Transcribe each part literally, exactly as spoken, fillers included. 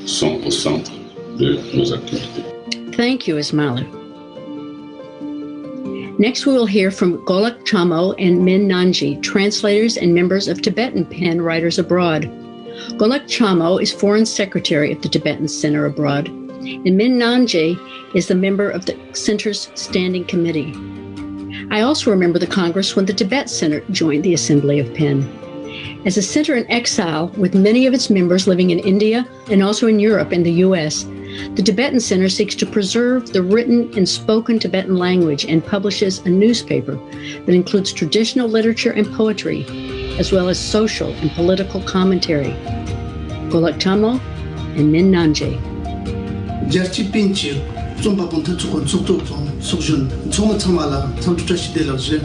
cent pour cent de nos activités. Thank you, Ismaila. Next, we will hear from Golak Chamo and Min Nanji, translators and members of Tibetan Pen Writers Abroad. Golak Chamo is Foreign Secretary of the Tibetan Center Abroad, and Min Nanji is the member of the Center's Standing Committee. I also remember the Congress when the Tibet Center joined the Assembly of Pen. As a center in exile, with many of its members living in India and also in Europe and the U S, the Tibetan Center seeks to preserve the written and spoken Tibetan language and publishes a newspaper that includes traditional literature and poetry, as well as social and political commentary. Golak Chamo and Min Nanji. རྒྱལ་སྤྱིའི་པིན་གྱི་རྩོམ་པ་པོ་མཐུན་ཚོགས་ཀྱི་ཚོགས་གཙོ་དང་ཚོགས་གཞོན་ཚོགས་མི་ཚང་མ་ལ་འཚམས་འདྲི་བཀྲ་ཤིས་བདེ་ལེགས་ཞུ།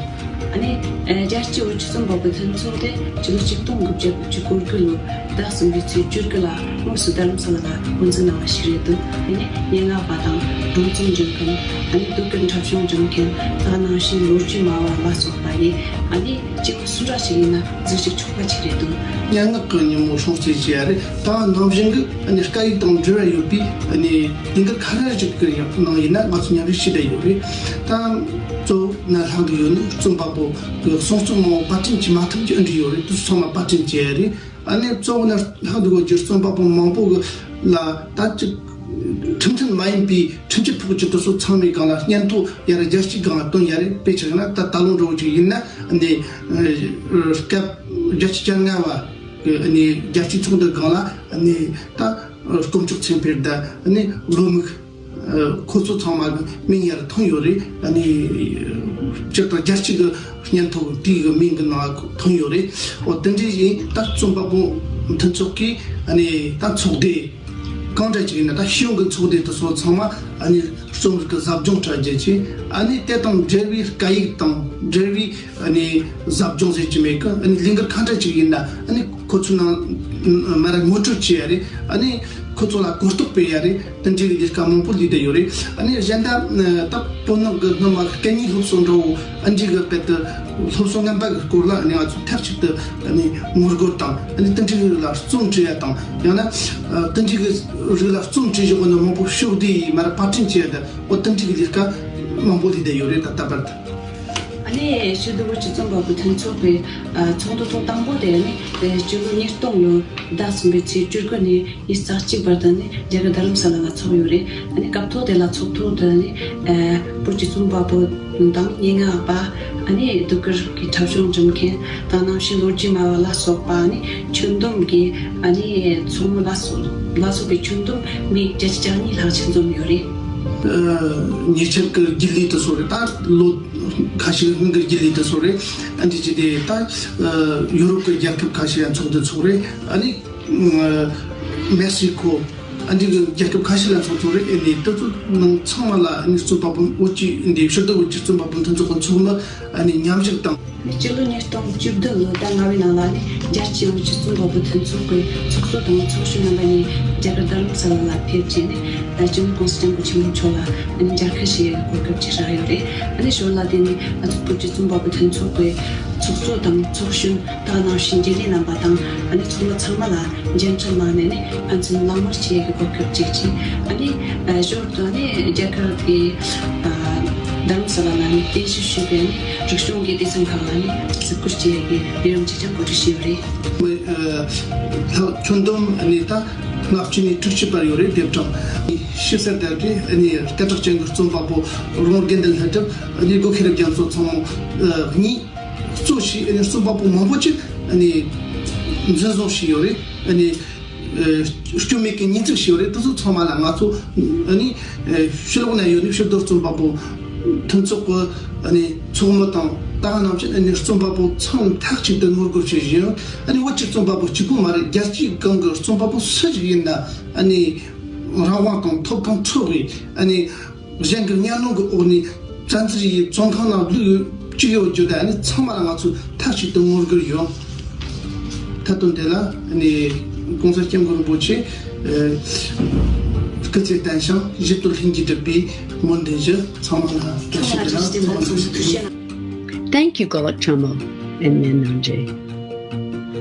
ཨ་ནི། ཨ། རྒྱལ་སྤྱིའི་བོད་ཀྱི་རྩོམ་པ་པོ་མཐུན་ཚོགས་དེ་ཕྱི་ལོ་ཆིག་སྟོང་དགུ་བརྒྱ་དགུ་བཅུ་གོ་དགུ་ལོའི་ཟླ་གསུམ་པའི་ཚེས་བཅུ་དགུ་ལ་དངོས་སུ་རྡ་རམ་ས་ལ་ལ་འགོ་འཛུགས་གནང་བ་ཞིག་རེད་འདུག་དེ་ནས་སྙན་ངག་པ་དང་སྒྲུང་རྩོམ་སྒྲིག་མཁན། ཨ་ནི་སྡུག་གི་འཁྲབ་གཞུང་སྒྲིག་མཁན། ད་ག་ནང་བཞིན་ལོ་རྒྱུས་སྨྲ་བ་ལ་སོགས་པ་ཡིན། ཨ་ནི་སྐྱེས་བུ་སུ་འདྲ་ཞིག་ཡིན་ན་གཟིགས་ཞིབ་ཆོག་པ་ཞིག་རེད་འདུག་སྙན་ངག་གི་ཉིན་མོ་སྲུང་བརྩི་བྱས་རེད། ད་ནང་བཞིན་གྱི་ཨ་ནི་སྐད་ཡིག་དང་འབྲེལ་བ་ཡོད་པའི་ཨ་ནི་ལས་འགུལ་ཁ་ཤས་ཤིག་གི་ནང་ཡིན་ན་ང་ཚོ་མཉམ་རུབ་བྱས་བསྡད་ཡོད་རེད། ད་གཙོ་བོ་ན་ལྷག་གི་ཡོད་ནི་རྩོམ་པ་པོ་གི་གསུང་རྩོམ་མང་པོ་པར་སྐྲུན་བྱེད་མ་ཐུབ་ཀྱི་ཨ་འདྲ་ཡོད་རེད། དེ་ཚོ་ཚང་མ་པར་སྐྲུན་བྱས་རེད། ཨ་ནི་གཙོ་བོ་ན་ལྷག་འདུག་གོ་རྒྱུ་རྩོམ་པ་པོ་མང་པོ་གི་ལ་ད་ཅིག་ཁྲིམས་མཐུན་མ་ཡིན་པའི་ཁྲིམས་ཆད་ཕོག་རྒྱུ་དེ་ཚོ་ཚང་མའི་སྒང་ལ་སྙན་ཐོ་ཡར་རྒྱལ་སྤྱིའི་སྒང་ལ་བཏོན་ཡ་རེད། དཔེ་ཆ་ཡིན་ན་ད་ད་ལོ་འདྲ་བོ་ཅིག་ཡིན་ན་ཨ་ནི་སྐབས་བརྒྱད་ཅུ་གྱ་ལྔ་བ་གི་ཨ་ནི་རྒྱལ་སྤྱིའི་ཚོགས་འདུའི་སྒང་ལ་ཨ་ནི་ད་དཀོན་མཆོག་མཚན་དཔེར་ད་ཨ་ནི་བློ་མིག་ཁོ་ཚོ་ཚང་མ་གི་མིང་ཡར་ཐོན་ཡོད་རེད། ཨ་ནི་སྤྱིར་བཏང་རྒྱལ་སྤྱི་གི་སྙན་ཐོ་དེའི་གི་མིང་གི་ནང་ཐོན་ཡོད་རེད། འོ་དེ་འདྲ་ཡིན་ད་རྩོམ་པ་པོ་མཐུན་ཚོགས་ཀྱིས་ཨ་ནི་ད་ཚོགས་སྡེ་གང་འདྲ་ཅིག་ཡིན་ན་ད་ཤེས་ཡོན་གི་ཚོགས་སྡེ་དེ་ཚོ་ཚང་མ་ཨ་ནི་རྩོམ་རིག་གི་ཟབ་སྦྱོང་སྤྲད་རྒྱུ་ཅིག་ཨ་ནི་དེ་དང་འབྲེལ་བའི་སྐད་ཡིག་དང་འབྲེལ་བའི་ཨ་ནི་ཟབ་སྦྱོང་ཟེར་གྱི་མེད་གི་ཨ་ནི་ལས་འགུལ་གང་འདྲ་ཅིག་ཡིན་ན་ཨ་ནི་ཁོ་ཚོའི་ནང་མར་ངོ་སྤྲོད་བྱེད་ཡ་རེད། ཨ་ནི་ཁོ་ཚོ་ལ་གོ་རྟོགས་སྤེལ་ཡ་རེད། དེ་འདྲའི་ལས་ཀ་མང་པོ་ལས་བསྡད་ཡོད་རེད། ཨ་ནི་གཞན་དག་ད་བོད་ནང་གི་སྔོན་མ་སྐད་གཉིས་སློབ་གསོ་འདྲ་བོ་ཨ་འདྲའི་གི་དཔེ་དེ་སློབ་གསོ་ངན་པ་གི་སྐོར་ལ་ཨ་ནི་ང་ཚོ་མཐའ་གཅིག་ཏུ་ཨ་ནི་ངོ་རྒོལ་དང་ཨ་ནི་དེ་འདྲའི་རིགས་ལ་རྩོམ་འབྲི་ཡ་དང་ཡང་ན་དེ་འདྲའི་གི་རིགས་ལ་རྩོམ་འབྲི་བཞག་གི་ནི་མང་པོ་ཕྱོགས་བསྡུས་ཡིས་མར་པར་སྐྲུན་བྱེད་ཡ་དང་འོ་དེ་འདྲའི་གི་ལས་ཀ་མང་པོ་ལས་བསྡད་ཡོད་རེད། ད་ལྟ་བར་དུ། ཨ་ནི་ཕྱི་དྲོ་བོད་ཀྱི་རྩོམ་པ་པོ་མཐུན་ཚོགས་པའི་ཚོགས་འདུ་ཐེངས་དང་པོ་དེ་ནི་སྤྱི་ལོ་ཉིས་སྟོང་ལོའི་ཟླ་གསུམ་པའི་ཚེས་བཅུ་དགུ་ནས་ཉི་ཤུ་རྩ་གཅིག་བར་དུ་ནི་རྒྱ་གར་རྡ་རམ་ས་ལ་ལ་ཚོགས་ཡོད་རེད། ཨ་ནི་སྐབས་ཐོག་དེ་ལ་ཚོགས་ཐོག་ཏུ་ནི་བོད་ཀྱི་རྩོམ་པ་པོ་དང་སྙན་ངག་པ། ཨ་ནི་སྡུག་གུར་གྱི་འཁྲབ་གཞུང་འབྲི་མཁན་དང་ནང་བཞིན་ལོ་རྒྱུས་སྨྲ་བ་ལ་སོགས་པ་ཨ་ནི་ཁྱོན་བསྡོམས་ཀྱི་ཨ་ནི་ཚོགས་མི་ལ་སོགས་ལ་སོགས་པའི་ཁྱོན་བསྡོམས་མི་བརྒྱད་ཅུ་གྱ་གཉིས་ལྷག་ཅིག་འཛོམས་ཡོད་རེད། ཉེ་ཆར་གྱི་རྒྱུན་ལས་དེ་ཚོ་རེད། ད་ལོ་ཁ་ཤས་སྔོན་གྱི་རྒྱུན་ལས་དེ་ཚོ་རེད། ཨ་འདི་ཅི་དེ་ད་ཡུ་རོབ་ཀྱི་རྒྱལ་ཁབ་ཁ་ཤས་ཡང་ཚོགས་འདུ་ཚོགས་རེད། ཨ་ནི་མེག་སི་ཁོ་ཨ་འདི་གི་རྒྱལ་ཁབ་ཁ་ཤས་ལ་ཚོགས་ཚོགས་རེད། ཨ་ནི་དེ་ཚོ་ནང་ཚང་མ་ལ་ཨ་ནི་རྩོམ་པ་པོ་བོད་ཀྱི་འདི་ཕྱིར་སྡོད་བོད་ཀྱི་རྩོམ་པ་པོ་མཐུན་ཚོགས་ཀྱི་ཚོགས་མི་ཨ་ནི་མཉམ་ཞུགས་དང་། སྤྱི་ལོ་ཉིས་སྟོང་བཅུ་བདུན་ལོའི་ཟླ་ལྔ་པའི་ནང་ལ་ནི་རྒྱལ་སྤྱིའི་བོད་ཀྱི་རྩོམ་པ་པོ་མཐུན་ཚོགས་ཀྱི་ཚོགས་གཙོ་དང་ཚོགས་གཞོན་རྣམ་པ་གཉིས་རྒྱ་གར་རྡ་རམ་ས་ལ་ལ་ཕེབས་རྗེས་ནི་སྤྱི་ནོར་གོང་ས་སྐྱབས་མགོན་ཆེན་པོ་མཆོག་ལ་ནི་མཇལ་ཁ་ཞུ་ཡའི་གོ་སྐབས་ཅིག་རག་ཡོད་རེད། ཨ་ནི་ཞོར་ལ་དེ་ནི་ང་ཚོ་བོད་ཀྱི་རྩོམ་པ་པོ་མཐུན་ཚོགས་ཀྱི་ཚོགས་གཙོ་དང་ཚོགས་གཞོན་ད་ག་ནང་བཞིན་རྒྱུན་ལས་རྣམ་པ་དང་ཨ་ནི་ཚོགས་མི་ཚང་མ་ལ་མཇལ་འཕྲད་གནང་ནས་ནི་ཕན་ཚུན་གླེང་མོལ་བྱེད་ཡས་ཀྱི་གོ་སྐབས་ཅིག་བྱིན། ཨ་ནི་ཨ་ཞོར་དུ་ནི་རྒྱ་གར་གྱི་ཨ་རྡ་རམ་ས་ལ་ལ་ནི་རྟེན་གཞི་བྱས་པའི་ནི་རིག་གཞུང་གི་སྡེ་ཚན་ཁག་ལ་ནི་གཟིགས་སྐོར་བྱེད་ཡས་ཀྱི་ལས་རིམ་ཅིག་ཀྱང་གོ་སྒྲིག་བྱས་ཡོད་རེད། ཨ་ཁྱོན་བསྡོམས་ཨ་ནི་ད་ལྔ་བཅུ་ནས་དྲུག་ཅུ་བར་ཡོད་རེད། དེབ་གྲངས་ཤེས་གསལ་ལྟར་གྱི་ཨ་ནི་སྐད་གྲགས་ཅན་གྱི་རྩོམ་པ་པོ་རོང་དགེ་འདུན་ལྷུན་གྲུབ་ཨ་ནི་སྒོ་ཁེ་རབ་རྒྱ་མཚོ་ཚང་མ་གཉིས། གཙོ་བྱས་ཨ་ནི་རྩོམ་པ་པོ་མང་པོ་ཅིག་ཨ་ནི་འཛིན་བཟུང་བྱས་ཡོད་རེད། ཨ་ནི་ཨ་སྐྱོན་མེད་ཀྱི་ཉེས་འཛུགས་བྱས་ཡོད་རེད། དེ་ཚོ་ཚང་མ་ལ་ང་ཚོ་ཨ་ནི་ཨ་ཕྱི་ལོགས་ན་ཡོད་ནི་ཕྱིར་སྡོད་རྩོམ་པ་པོ་མཐུན་ཚོགས་ཀྱི་ཨ་ནི་ཚོགས་མི་དང་ད་ག་ནང་བཞིན་ཨ་ནི་རྩོམ་པ་པོ་ཚང་མ་མཐའ་གཅིག་ཏུ་ངོ་རྒོལ་བྱེད་བཞིན་ཡོད། ཨ་ནི་བོད་ཀྱི་རྩོམ་པ་པོ་གཅིག་པུ་མ་རེད། རྒྱལ་སྤྱིའི་སྒང་གི་རྩོམ་པ་པོ་སུ་ཞིག་ཡིན་ན་ཨ་ནི་རང་དབང་དང་ཐོབ་ཐང་འཕྲོག་གི་ཨ་ནི། གཞན་གྱི་གཉའ་གནོན་གྱི་འོག་ནས་བཙན་འཛུལ་ཡིས་བཙོན་ཁང་ནང་བླུགས་ཡོད་བཅུག་ཡོད་རྒྱུ་དེ་ནི་ཚང་མ་ལ་ང་ཚོས་མཐའ་གཅིག་ཏུ་ངོ་རྒོལ་ཡོད། མཐའ་དོན་དེ་ལ་ནི་༸གོང་ས་༸སྐྱབས་མགོན་རིན་པོ་ཆེ་སྐུ་ཚེ་བརྟན་ཞིང་བཞེད་དོན་ལྷུན་གྱིས་གྲུབ་པའི་སྨོན་འདུན་ཞུ། ཚང་མ་ལ་བཀྲ་ཤིས་བདེ་ལེགས། Thank you, Golak Chamo and Min Nanji.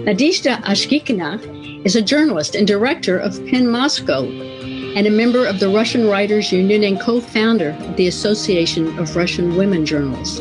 Nadezhda Ashkikina is a journalist and director of PEN Moscow and a member of the Russian Writers Union and co-founder of the Association of Russian Women Journalists.